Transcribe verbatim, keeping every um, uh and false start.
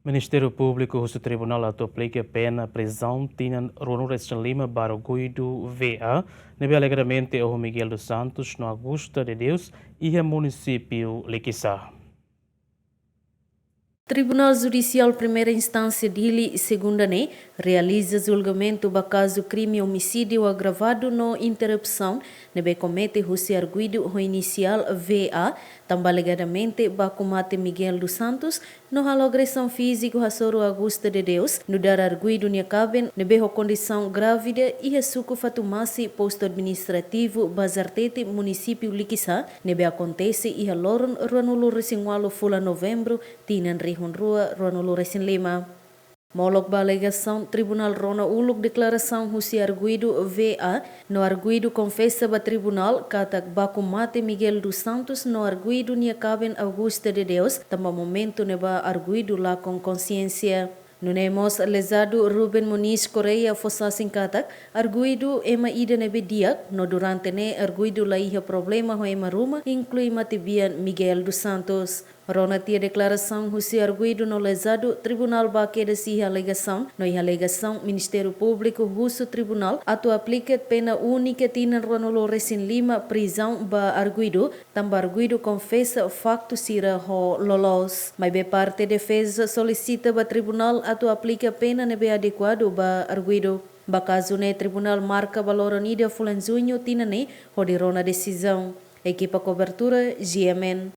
Ministériu Públiku husu Tribunál atu aplika pena prizaun tinan ruanulu-resin-lima ba arguidu V A ne'ebé alegadamente oho Miguel dos Santos no Augusta de Deus iha munisípiu Likisá. Tribunál Judisiál Primeira Instánsia Dili, segunda ne'e, realiza julgamentu ba kazu krime omisídiu agravadu no interrupsaun ne'ebé komete husi arguidu ho inisiál V A, tanba alegadamente baku mate Miguel dos Santos, no halo agresaun fíziku hasoru Augusta de Deus, nu'udar arguidu nia kaben ne'ebé ho kondisaun grávida iha suku Fatumasi, postu administrativu Bazartete, munisípiu Likisá, ne'ebé akontese iha loron ruanulu-resin-ualu fulan Novembru, tinan rihun rua ruanulu-resin-lima. Molok ba alegasaun, tribunál rona uluk deklarasaun husi arguidu V A, no arguidu konfesa ba tribunál katak baku mate Miguel dos Santos no arguidu nia kaben Augusta de Deus, tanba momentu ne'ebá arguidu lakon konsiénsia. Nune'e mós lezadu Ruben Moniz Correia fó sasin katak arguidu ema ida ne'ebé di'ak, no durante ne'e arguidu la iha problema ho ema ruma, inklui matebian Miguel dos Santos. Rona tiha deklarasaun husi arguidu no lezadu, tribunál bá kedas iha alegasaun, no iha alegasaun Ministériu Públiku husu tribunál atu aplika pena únika tinan ruanulu-resin-lima prizaun ba arguidu, tanba arguidu konfesa faktu sira ho loloos. Maibé parte defeza solisita ba tribunál atu aplika pena ne'ebé adekuadu ba arguidu. Ba kazu ne'e tribunál marka ba loron ida fulan Juñu tinan ne'e hodi rona desizaun. Ekipa kobertura, G M N.